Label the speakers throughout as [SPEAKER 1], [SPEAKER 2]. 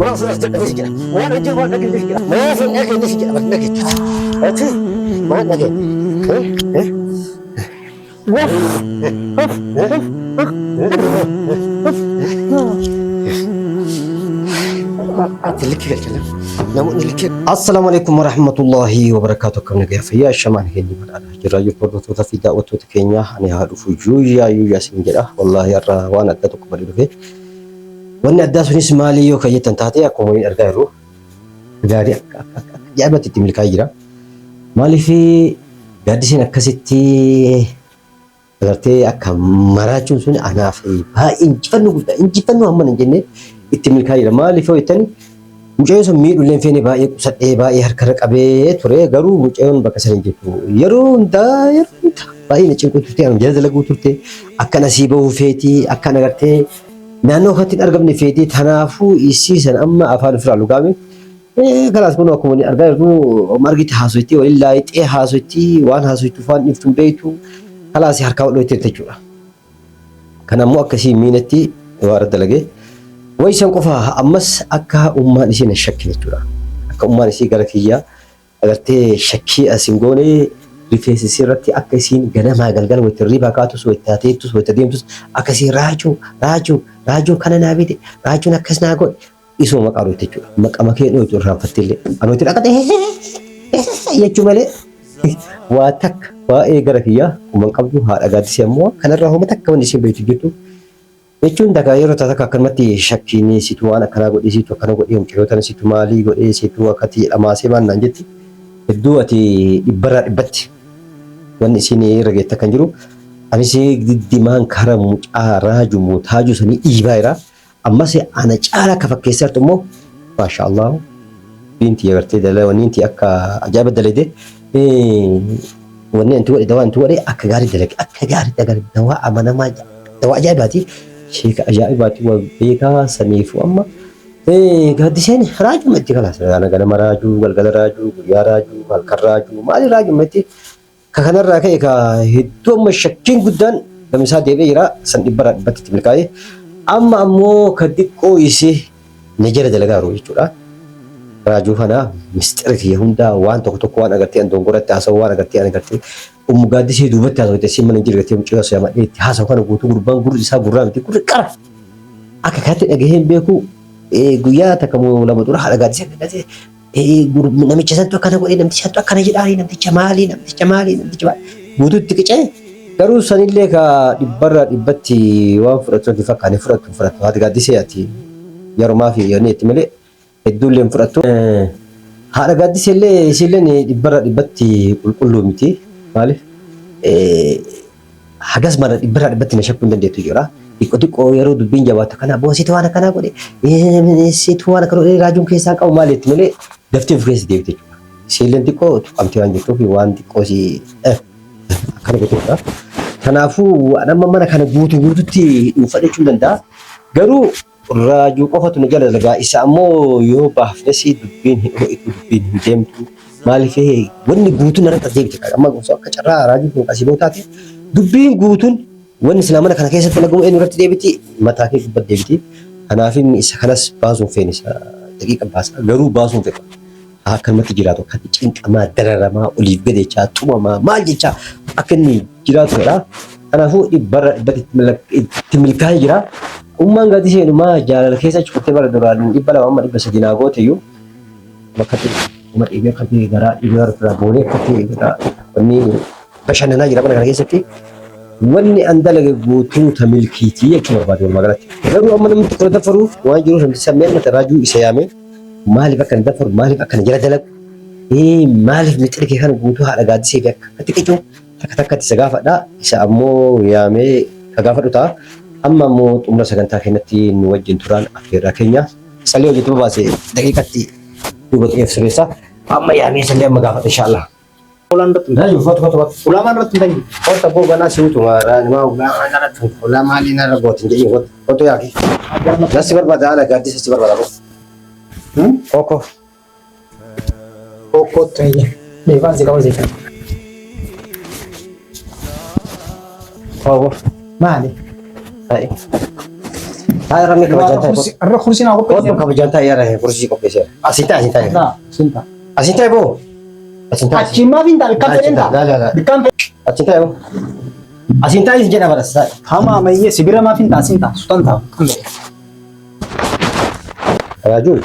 [SPEAKER 1] Maaf as dadhabee jira. Waan hojii waan dhageenye jira. Maaf hin dhageenye jira. Waan dhageenye. Ati waan dhageenye. Ati likki galchina. Namoonni likki.
[SPEAKER 2] Assalaamu alaikum warahmatullahi wabarakaatu. Akkam nagaa fayyaa shamaan keenya badhaadha. Jirraa jirtu hordoftoota fi daawwattoota keenya ani haa dhufu yuuyyaa yuuyyaa isin jedha. Wallaahi har'a waan adda tokko badee dhufe. Wanni addaa sunis maalii yoo kan jettan taate akkuma waliin argaa jirru gaarii akka akka akka ajaa'ibatti itti milkaa'ee jira. Maaliif gaaddiseen akkasitti agartee akka maraachuun sun anaaf baay'ee injifannoo guddaa injifannoo hammana hin jenne itti milkaa'ee jira. Maaliif yoo jettani mucayyoo sun miidhullee hin feene baay'ee qusadhee baay'ee harkarra qabee ture garuu mucayyoon bakka sana hin jirtu. Yeroo hundaa yeroo hundaa baay'ee na cinquu turte anuma jala dalaguu turte akkan asii bahuu feetii akkan agartee naannoo kanatti hin argamne feetii tanaafuu isii san amma afaan ofirraa lugaame. Kalaas kun akkuma waliin argaa jirru oma argite haasoytii waliin laayixee haasoytii waan haasoytuuf waan dhiiftu hin beektu kalaas harkaa wal dhoyteerti jechuudha. Kan ammoo akkasii miinetti waa irra dalage. Wayi san qofa ammas akka ummaan isii na shakkine jechuudha. Akka ummaan isii gara kiyyaa agartee shakkii as hin goone rifeensa isii irratti akka isiin ganamaa galgala wayita hirriibaa kaatus wayita teettus wayita deemtus akka isiin raajuu raajuu raajuu kana naa bite raajuun akkas naa godhe isuma maqaa dhooyte jechuudha. Maqama kee dhooytu irraanfatte illee. Anooti dhaqate jechuu malee waa takka waa'ee gara kiyyaa kuma qabdu haadha gaaddisee ammoo kanarraa homa takka wanni isiin beektu jirtu. Jechuun takka yeroo takka akkanumatti shakkiin situ waan akkanaa godhee situ akkana godhee mucayyoo tana situ maalii godhee situ akkatti dhamaasee maal naan jetti. Hedduu ati dhibbarraa dhibbatti wanni isiin irra geette kan jiru. Anis diddimaan kara mucaa raaju taajuu sanii dhiibaa jira. Ammas ana caala akka fakkeessaa jirtu immoo maasha Allah binti agartee dala wanni inti akka ajaa'iba dalagde wanni inti godhe dawaa inti godhe akka gaarii dalage akka gaarii dalage dawaa amanamaa dawaa ajaa'ibaati sheeka ajaa'ibaati waa beekaa saniifu amma gaaddiseen raajuma itti kalaas ganama raajuu galgala raajuu guyyaa raajuu halkan raajuu maali raajuma itti Ka kanarraa ka'e ka hedduu amma shakkiin guddaan gama isaa deebi'ee jira san dhibbarraa dhibbatti itti milkaa'e. Amma ammoo ka diqqoo isee na jala dalagaa jiru jechuudha. Raajuu kana mistira kiyya hundaa waan tokko tokko waan agartee an dongoratti haasa'u waan agartee an agartee ummu gaaddisee duubatti haasa'u jettee mana hin jirre gartee mucayyoo haasa'u yamadhee itti haasa'u kana guutuu gurbaan gurri isaa gurraa miti gurri qara. Akka kanatti dhagahee hin beeku guyyaa takka moo lama dura haadha gaaddisee akka gaaddisee Namicha santu akkana godhe namticha santu akkana jedhaani namticha maali namticha maali namticha maali guutuutti qicee garuu sanillee ka dhibbarraa dhibbatti waan fudhatu natti fakkaane fudhatu fudhatu haati gaaddisee ati yerumaa fi yoonni itti malee hedduullee hin fudhattu. Haadha gaaddisee illee isiilleen dhibbarraa dhibbatti qulqulluu miti maaliif Hagas mara dhibbarraa dhibbatti na shakkuu hin dandeettu jechuudha. Xiqqoo xiqqoo yeroo dubbiin jabaattu kana boo situ waan akkanaa godhe situ waan akkana godhe raajuun keessaa qabu maal jetti malee daftee of keessa deebite jechuudha. Isiilleen xiqqoo tuqamtee waan jirtuuf waan xiqqoo si akkana gochuudha. Kanaafuu an amma mana kana guutuu guututti dhuunfadha jechuun danda'a. Garuu Raajuu qofatu nu jala dalagaa isa ammoo yoo baafnes dubbiin hin ho'itu dubbiin hin deemtu maaliif wanni guutuun narratti as deebite amma osoo akka carraa raajuu kun asii taate dubbiin guutuun wanni silaa mana kana keessatti dalagamu eenyu irratti deebiti mataa kee gubbatti deebiti kanaaf inni isa kanas baasuun feene isa daqiiqa baasa garuu baasuun fedha akkanumatti jiraatu akkatti cinqamaa dararamaa oliif gad jechaa tumamaa maal jechaa akka inni jiraatu fedha. Kanaafuu dhibbarra dhibbatti itti milkaa'ee jira. Ummaan gadi seenumaa jaalala keessa achi kuttee bara duraan 200 amma 300 naa goote iyyuu bakka kuma dhiibee akka ta'e garaa dhiibee irraa boonee akka ta'e garaa wanni bashannanaa jira mana kana keessatti. Wanni an dalage guutuu ta milkiitii jechuu barbaade walumaa galatti. Garuu amma namni tokko na daffaruuf waan jiruuf namtichi sammee amma raajuu isa yaamee maaliif akka na daffaru maaliif akka na jala dalagu maaliif mixiri kee kana guutuu haadha gaaddisee fi akka akkatti qicuu takka takkatti isa gaafadha isa ammoo yaamee ka gaafadhu ta'a amma ammoo xumura sagantaa keenyatti nu wajjin turaan affeerraa keenya sallee hojjetu baase daqiiqatti duuba xiyyeef sirreessa amma yaamee sallee amma gaafadha inshaallah.
[SPEAKER 3] Ulaan irratti hin
[SPEAKER 2] Raaju foto foto foto.
[SPEAKER 3] Ulaamaan irratti hin ta'in.
[SPEAKER 2] Foto koo ganaa si utuma nama ulaamaa irratti ulaamaa liina irra gootin jedhii foto foto yaaki. Nasi barbaada ana gaaddisa si barbaada koo. Koko.
[SPEAKER 3] Kokkootti hin Beekaan si qaba jechuudha.
[SPEAKER 2] Koko.
[SPEAKER 3] Maali?
[SPEAKER 2] Ta'i. Taa'e irra mee kabajaan taa'e.
[SPEAKER 3] Irra kursiin haa
[SPEAKER 2] Kootu
[SPEAKER 3] qopheessee.
[SPEAKER 2] kabajaan taa'e irra kursii qopheesseera. Asiin taa'e asiin taa'e.
[SPEAKER 3] Taa, siin ta'a.
[SPEAKER 2] Asiin taa'e boo. Asiin taa'e.
[SPEAKER 3] Achiin maaf hin ta'a? Bikkaan fedhen ta'a.
[SPEAKER 2] Laa laa laa.
[SPEAKER 3] Bikkaan fedhen.
[SPEAKER 2] Asiin taa'e boo. Asiin taa'e jedha bara taa'e.
[SPEAKER 3] Hama ammayyee sibira maaf hin ta'a? Siin ta'a. Sutan ta'a. Kan fedhe.
[SPEAKER 2] Raajuun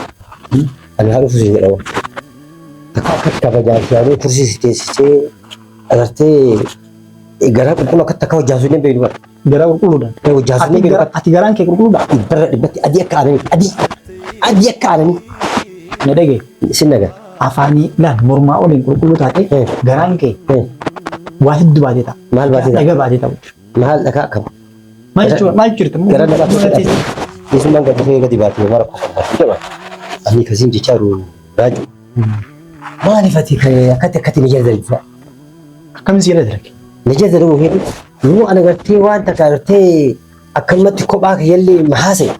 [SPEAKER 2] ani haa dhufu siin jedha boo. Takka akka kabajaan siyaanee kursii si teessisee agartee garaa qulqulluu akka takka hojjaasuu hin beeknu bara.
[SPEAKER 3] Garaa qulqulluudha.
[SPEAKER 2] Hojjaasuu hin beeknu.
[SPEAKER 3] Ati garaan kee qulqulluudha.
[SPEAKER 2] Dhibbarra dhibbatti adii akka aananii adii adii akka aananii
[SPEAKER 3] Na dhagaye.
[SPEAKER 2] sin nagaa.
[SPEAKER 3] Afaanii laal mormaa oliin qulqulluu taate garaan kee waa hedduu baatee ta'a.
[SPEAKER 2] Maal baatee ta'a?
[SPEAKER 3] Dhagaa baatee ta'u.
[SPEAKER 2] Maal dhagaa akkam?
[SPEAKER 3] Maal jechuudha? Maal jirta?
[SPEAKER 2] Gara nama tokko Keessumaan gadi dhufee gadi baatee mara qofa baatee jaba. Ani kasiin jechaa jiru raajuu. Maaliif ati akkatti akkatti ni jala dalgisa?
[SPEAKER 3] Akkamiin si jala dalage?
[SPEAKER 2] Ni jala dalaguu fedhu. Yoo ana gartee waan takka gartee akkanumatti kophaa kiyyallee haasa'e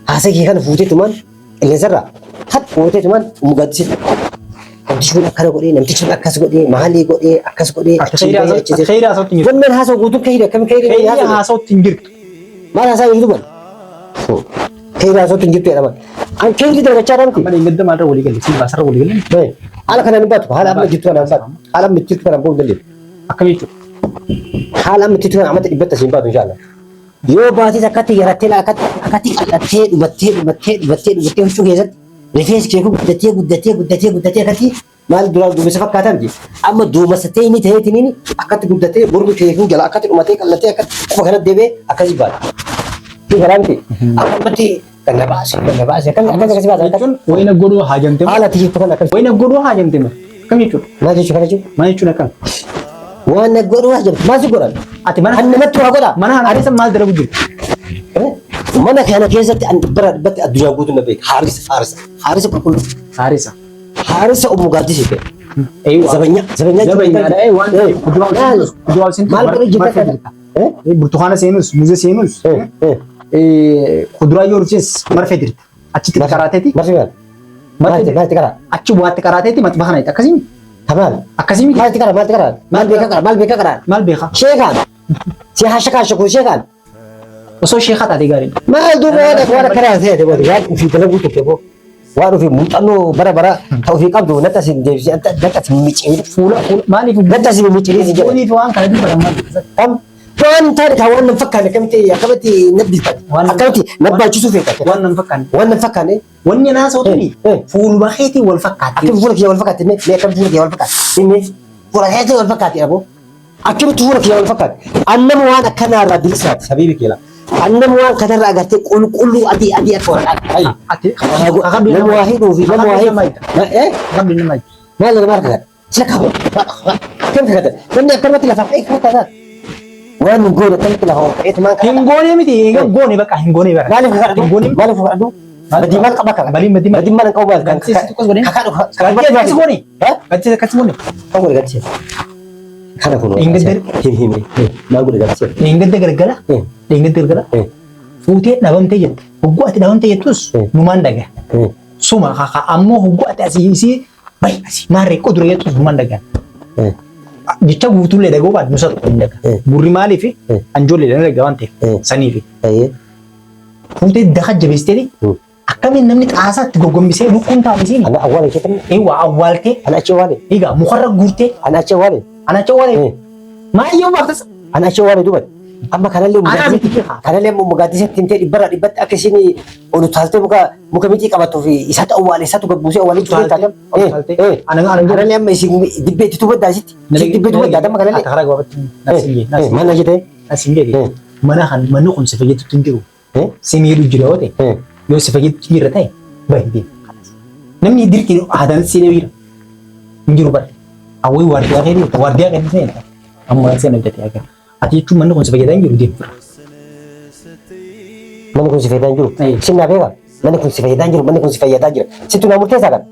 [SPEAKER 2] haasa'e kee kana fuuteetumaan qilleensarraa hat fuuteetumaan mugaddisitu. Namtichi kun akkana godhee namtichi kun akkas godhee maalii godhee akkas godhee achiin bahee achi
[SPEAKER 3] Ati kheyrii haasa'utti hin jirtu.
[SPEAKER 2] Wanneen haasa'u guutuun kee akkamiin kee
[SPEAKER 3] Kheyrii haasa'utti hin jirtu.
[SPEAKER 2] Maal haasa'aa jirtu ban? Kee haasa'utti hin jirtu jedhama. An kee dalagachaa dha miti.
[SPEAKER 3] Amma gadda maalirra walii galle? Siin baasarra walii galle?
[SPEAKER 2] Haala kanaan hin baatu. Haala amma jirtu kanaan baatu. Haala amma jirtu kanaan bahuu hin dandeettu.
[SPEAKER 3] Akkam jechuudha?
[SPEAKER 2] Haala amma jirtu kanaan amata dhibbatti asiin baatu inshaAllah. Yoo baates akkatti yarattee akkatti akkatti qal'attee dhumattee dhumattee dhumattee dhumattee huccuu keessatti rifeensi kee kun guddatee guddatee guddatee guddatee akkatti maal duraan duumessa fakkaata miti. Amma duumessatee inni ta'eetiin inni akkatti guddatee mormi kee kun jala akkatti dhumatee qal'atee akkatti quba kanatti deebi'ee akkasii baata. Kun karaa miti. Amma ammatti kan na baase kan na baase akkas akkas akkasii baata.
[SPEAKER 3] Jechuun wayina godhuu haajamte moo?
[SPEAKER 2] Haala ati jirtu kana akkas.
[SPEAKER 3] Wayina godhuu haajamte moo? Akkam jechuudha?
[SPEAKER 2] Maal jechuu kana jechuun?
[SPEAKER 3] Maal jechuun akkam?
[SPEAKER 2] Waan na godhuu haajamte maal si godhan?
[SPEAKER 3] Ati mana
[SPEAKER 2] An namatti waa godhaa?
[SPEAKER 3] mana kana keessa maal dalagu jirta?
[SPEAKER 2] Mana kana keessatti an dhibbara dhibbatti addunyaa guutuu na beeka. Haarisa haarisa haarisa qulqulluu.
[SPEAKER 3] Haarisa.
[SPEAKER 2] Haarisa ummu gaaddisii ta'e.
[SPEAKER 3] Eeywa.
[SPEAKER 2] Zabanyaa zabanyaa
[SPEAKER 3] Zabanyaadha. Ee waan kuduraa
[SPEAKER 2] Maal?
[SPEAKER 3] kuduraa seentus
[SPEAKER 2] Maal godhuu jirta
[SPEAKER 3] marfee
[SPEAKER 2] kana?
[SPEAKER 3] jirta. Burtukaana seenus muuza seenus kuduraa yoo dhufes marfee jirta. Achitti qaraateeti.
[SPEAKER 2] Marfee maal?
[SPEAKER 3] Marfee
[SPEAKER 2] Maalti karaa?
[SPEAKER 3] achi waatti qaraateeti maxbaxa kana akkasii
[SPEAKER 2] Tamaam.
[SPEAKER 3] akkasii miti.
[SPEAKER 2] Maalti karaa? Maalti karaa? Maal beekaa karaa? Maal beekaa karaa?
[SPEAKER 3] Maal beekaa?
[SPEAKER 2] Sheekaan. Si haa shakaa shakuu sheekaan.
[SPEAKER 3] Osoo sheekaa taatee gaariidha.
[SPEAKER 2] Maal duuba waan waan akkanaa ta'e waan ofii dalaguu turte boo. Waan ofii muuxannoo bara bara ta ofii qabdu natti asin deebisee natti asin micciiri.
[SPEAKER 3] Fuula fuula maaliif
[SPEAKER 2] Natti asin micciirii si jedha.
[SPEAKER 3] Gooniif waan kana dubbatan maal beekaa?
[SPEAKER 2] Kam waan hin taane kaa waan nan fakkaanne akkamitti akkamitti nabbiifate
[SPEAKER 3] Waan-
[SPEAKER 2] akkamitti nabbaachisuu feeta
[SPEAKER 3] Waan nan fakkaanne.
[SPEAKER 2] waan nan fakkaanne
[SPEAKER 3] Wanni naa haasa'u tuni
[SPEAKER 2] Eh, eh.
[SPEAKER 3] fuuluma keetiin wal fakkaatti.
[SPEAKER 2] akkamitti fuula kiyya wal fakkaate mee mee akkamitti fuula kiyya wal fakkaate mee fuula keetiin wal fakkaate aboo akkamitti fuula kiyya wal fakkaate annama waan akkanaa irraa bilisaati sabiibi keela annama waan kanarraa agartee qulqulluu adii adii akka waraqaa ayi
[SPEAKER 3] Ati
[SPEAKER 2] nama waa hidhuu fi nama waa hidhuu eh
[SPEAKER 3] Kakadhu nama hiita.
[SPEAKER 2] maal nama harka sila qaba akkam kakata namni akkanumatti lafa ka'ee kakata waan hin goone akkamitti lafa ol ka'eetu maal
[SPEAKER 3] Hin goone miti egaa goone bakka hin goone bara.
[SPEAKER 2] Maaliif kakadhu?
[SPEAKER 3] Hin goone miti.
[SPEAKER 2] Maaliif kakadhu? Badii maal qaba kakadhu?
[SPEAKER 3] Badii badii maal?
[SPEAKER 2] Badii maal hin qabu maal?
[SPEAKER 3] Gaddisiis tokkos godhe.
[SPEAKER 2] Kakadhu
[SPEAKER 3] Gaddisiis akkas goone.
[SPEAKER 2] Ha?
[SPEAKER 3] Gaddisiis akkas goone.
[SPEAKER 2] Kan godhe gaddisiis. Kana kun
[SPEAKER 3] Hin gaddari.
[SPEAKER 2] Him him maal godhe gaddisiis?
[SPEAKER 3] Dheengadda galgala. Dheengadda galgala. Fuutee dhabamtee jette. Hogguu ati dhabamtee jettus numaan dhagaa. Suma kaka ammoo hogguu ati asii isii bahi asii maarree qudure jettus numaan dhagaa. Jecha guutuullee dhaga'uu baadhu nusa tokko hin dhagaa. Gurri maaliif anjoollee dha dhagaa waan ta'eef saniifi. Fuutee daka jabeessitee akkamiin namni xaasaatti goggombisee lukkuun taa'isiin
[SPEAKER 2] Ana awwaala ishee
[SPEAKER 3] eewwa awwaaltee
[SPEAKER 2] Ana achi awwaale.
[SPEAKER 3] egaa mukarra guurtee
[SPEAKER 2] Ana achi awwaale.
[SPEAKER 3] ana achi awwaale maayyoo baaftas
[SPEAKER 2] Ana achi awwaale duubatti. Amma kanallee
[SPEAKER 3] Anaa miti beekaa.
[SPEAKER 2] kanallee mugaaddisetti himtee dhibbarraa dhibbatti akka isheen ol utaaltee muka muka micii qabattuu fi isatu awwaale isatu gabbuusee awwaalee cuftee taate. Kanallee amma isin dibbee itti tubaddaa isitti. Isin dibbee tubaddaa amma kanallee.
[SPEAKER 3] Karaa gabaabatti nasiin jee nasiin
[SPEAKER 2] Maal na jetee?
[SPEAKER 3] nasiin jee mana kan manni kun si fayyadutti hin jiru si miidhu jira yoo ta'e yoo si fayyadutti hin jirre ta'e bahi deemi. Namni dirqii aadaan seenee jira hin jiru bara. Hawwii waardiyaa keetii waardiyaa keetii seenaa amma seenaa bitate agarra. Ati jechuun manni kun si fayyadaa hin jiru deemi fira.
[SPEAKER 2] Manni kun si fayyadaa hin jiru. Sin naa beekaa? Manni kun si fayyadaa hin jiru. Manni kun si fayyadaa jira. Sittu naa murteessaa kana.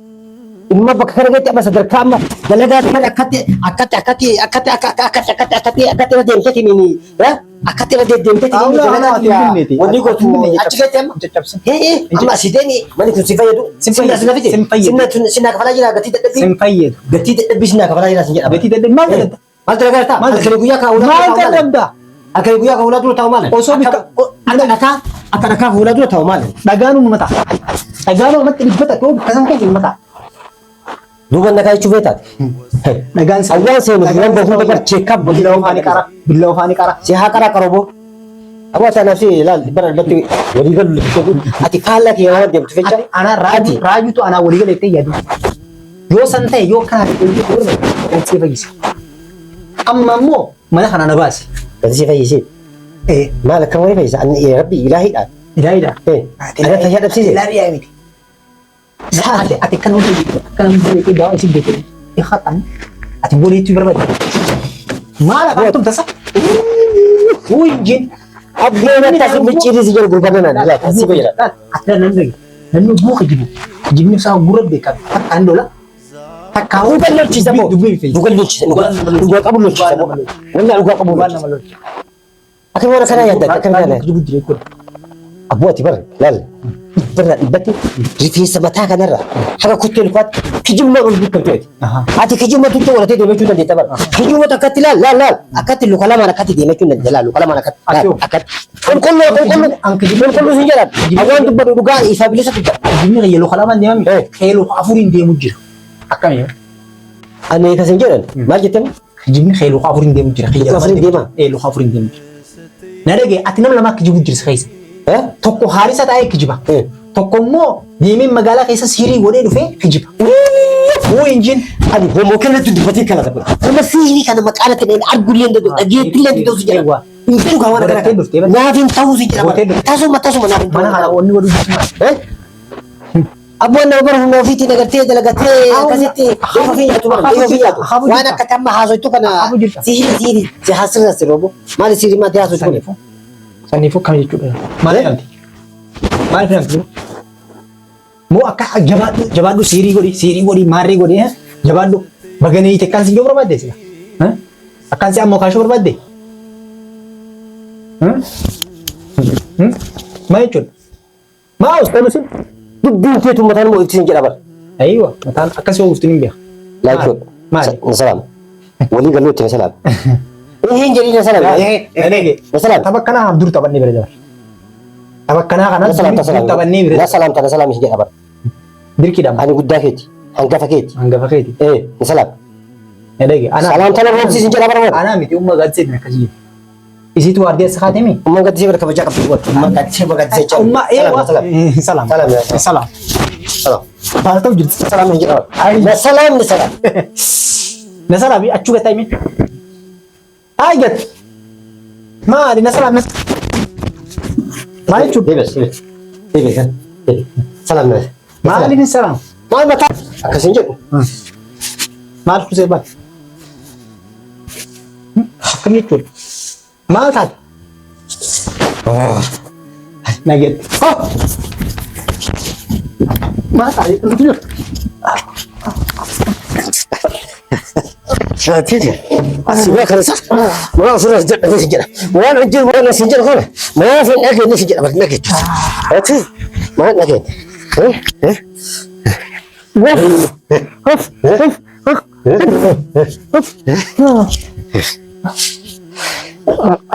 [SPEAKER 2] Dhimma bakka kana geetti amma sadarkaa amma dalagaa kana akkatti akkatti akkatti akkatti akkatti akkatti akkatti akkatti akkatti irra deemteetiin akkatti irra deddeemteetiin dalagaa wanni gootu achi geetti amma.
[SPEAKER 3] Caccabsin.
[SPEAKER 2] Amma asii deemi manni kun si fayyadu.
[SPEAKER 3] Sin fayyadu.
[SPEAKER 2] Sinna fide.
[SPEAKER 3] Sin fayyadu.
[SPEAKER 2] Sinna sinna kafalaa jira gatii dadhabbii.
[SPEAKER 3] Sin fayyadu.
[SPEAKER 2] Gatii dadhabbii sinna kafalaa jira sin jedhama.
[SPEAKER 3] Gatii dadhabbii maal dadhabda?
[SPEAKER 2] Maal dalagaa jirta?
[SPEAKER 3] Maal
[SPEAKER 2] Halkanii guyyaa kaa'uu
[SPEAKER 3] Maal dadhabda?
[SPEAKER 2] Akka guyyaa kan fuula dura taa'u maal?
[SPEAKER 3] Osoo bikka
[SPEAKER 2] Akka dhakaa akka dhakaa fuula dura taa'u maal?
[SPEAKER 3] Dhagaan uumama ta'a. Dhagaan uumamatti dhibbata ta'uu bakka san keessa ilma ta'a.
[SPEAKER 2] Duuba nagaa jechuu feetaati.
[SPEAKER 3] Dhagaan
[SPEAKER 2] Awwaan seenu waan bahu hunda bar check up
[SPEAKER 3] Billaa ofaanii qara. Billaa ofaanii qara.
[SPEAKER 2] Si haa qara qaroboo. Aboo ati anaaf si ilaal bara dhibbatti walii galu liqii ati faallaa kiyya waan deemtu fecha.
[SPEAKER 3] Ati anaa raaju raajutu anaa walii galee ta'e yaadu. Yoo san ta'e yoo akkanaa ta'e hojii godhame galchee fayyisa. Amma immoo mana kana na baasi.
[SPEAKER 2] Gadi si fayyisee.
[SPEAKER 3] Ee
[SPEAKER 2] Maal akkam walii fayyisa? Ani rabbi ilaahiidhaan.
[SPEAKER 3] ilaalidha.
[SPEAKER 2] Eh, ana fayyaa dhabsiise.
[SPEAKER 3] Ilaalidha miti. Ati ati kan hojii akkana beekee gaafa isin beekee ikhatan ati waliitti barbaadde. Maal afaan tumtasa? Wujjin.
[SPEAKER 2] Abbeen akkas micciirri si jedhu gurbaan nana laata si fayyada.
[SPEAKER 3] Ati nan dhage. Namni buuka jibu. Jibni isaa gurra beekan. Takkaan lola. Takkaan
[SPEAKER 2] Dhugaan lolchiisa moo?
[SPEAKER 3] Dubbii fi.
[SPEAKER 2] Dhugaan lolchiisa. Dhugaa qabu lolchiisa moo? Wallah dhugaa qabu
[SPEAKER 3] Dhugaan
[SPEAKER 2] lolchiisa.
[SPEAKER 3] nama lolcha.
[SPEAKER 2] Akkam waan akkanaa yaadda akkam kana.
[SPEAKER 3] Jibu jira jechuudha.
[SPEAKER 2] Abboo ati bara laal dhibbarraa dhibbatti rifeensa mataa kanarraa haga kottee lukaatti kijibuma ol beekamtu ati. Ati kijibuma tuttee godhatee deemachuu dandeetta bara. Kijibuma akkatti laal laal laal akkatti luka lamaan akkatti deemachuu dandeetta laal luka lamaan akkatti laal akkatti. Qulqulluu qulqulluu qulqulluu sin jedhan awwaan dubbadhu dhugaa isaa bilisa dubbadha.
[SPEAKER 3] Kijibni kiyya luka lamaan deemame kee luka afuriin deemu jira. Akkami?
[SPEAKER 2] Ani kasin jedhan maal jettee?
[SPEAKER 3] Kijibni kee luka afuriin deemu jira.
[SPEAKER 2] Luka afuriin deema?
[SPEAKER 3] Ee luka afuriin deemu jira. Na dhagaye ati nama lamaa kijibu jira si keessa. Tokko haarisa taa'ee kijiba. Tokko immoo deemee magaalaa keessa siirii godhee dhufee kijiba. Wuu injin.
[SPEAKER 2] Ani homo kanatti dubbatee kana tapha. Nama siirii kana maqaa natti dhaheen argullee hin danda'u dhageettillee hin danda'u si jedha. Hin fedhu kaa waan akkana
[SPEAKER 3] Godhattee dhuftee
[SPEAKER 2] kana. Naaf hin ta'u si jedha.
[SPEAKER 3] Gootee dhufte.
[SPEAKER 2] Tasuma tasuma naaf hin ta'u.
[SPEAKER 3] Mana kana wanni godhu jirtu.
[SPEAKER 2] Abboon nama bara humna ofiitiin agartee dalagatee akkasitti lafa ofii nyaatu bara lafa ofii nyaatu. Waan akka tamma haasoytu kana sihirii sihirii si haasirra si robo. Maali sihirii maati haasoytu kun?
[SPEAKER 3] Saniifuu akkam jechuudha. Maal jedhamti? Maal jedhamti? Moo akka jabaadhu jabaadhu siirii godhi siirii godhi maarree godhi jabaadhu baganee hiite akkaan si ijoo barbaadde sila. Akkaan si ammoo kaashuu barbaadde? Maal jechuudha?
[SPEAKER 2] Maa usta nusin? Dubbiin keetu mataan immoo ibsiin jedha bar.
[SPEAKER 3] Aywa mataan akkasii yoo uftin hin beeka.
[SPEAKER 2] Laayik godhu.
[SPEAKER 3] Maali?
[SPEAKER 2] Na salaam. Walii galuu itti na salaam. Hin jedhin na salaam. Na salaam.
[SPEAKER 3] Tapha akkanaa haam dur taphannee bira dabar. Tapha akkanaa kana
[SPEAKER 2] Na salaam ta
[SPEAKER 3] dur
[SPEAKER 2] salaam.
[SPEAKER 3] taphannee bira
[SPEAKER 2] Na salaam ta na salaam hin jedha bar.
[SPEAKER 3] Dirqiidha.
[SPEAKER 2] Ani guddaa keeti. Hangafa keeti.
[SPEAKER 3] Hangafa keeti.
[SPEAKER 2] Eh na salaam.
[SPEAKER 3] Dhage. Anaa.
[SPEAKER 2] Salaam tana roobsiis hin jedha bar.
[SPEAKER 3] Anaa miti umma gadsee akkasii jedhe. Isiitu waardiyaa isa kaatee mi?
[SPEAKER 2] Umman gaddisee bara kabajaa qabdi. Umman gaddisee bara gaddisee jecha.
[SPEAKER 3] Umma
[SPEAKER 2] Salaam salaam.
[SPEAKER 3] Salaam.
[SPEAKER 2] Salaam
[SPEAKER 3] Salaam.
[SPEAKER 2] Salaam.
[SPEAKER 3] Maal ta'u jirti?
[SPEAKER 2] Salaam hin jedha. Na salaam na salaam.
[SPEAKER 3] Na salaam achuu gattaa himi. Haa gat. Maali na salaam na. Maal jechuudha?
[SPEAKER 2] Deebis deebis. Deebis deebis. Salaam na.
[SPEAKER 3] Maali ni salaam?
[SPEAKER 2] Maal mataa akkas hin jedhu.
[SPEAKER 3] Maal kusee baal? Akkam jechuudha? Maal taate? Nageetti. Maal taate?
[SPEAKER 1] Asii kana sa waan ofirra jedhu si jedha. Waan hojii waan si jedhu kana maaf hin dhageenye si jedha bari dhageettu. Ati maal dhageenye?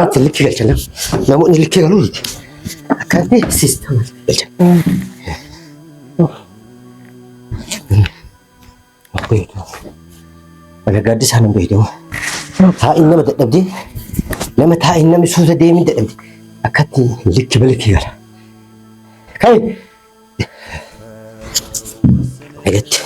[SPEAKER 1] Ati likkii galcha namoonni likkii galuu miti. Akkanatti siistama galcha. Mana gaaddisaan hin beekne. Taa'in nama dadhabdee nama taa'in namni suuta deemin dadhabde akkatti likki balikki gala. Kai Nagatti.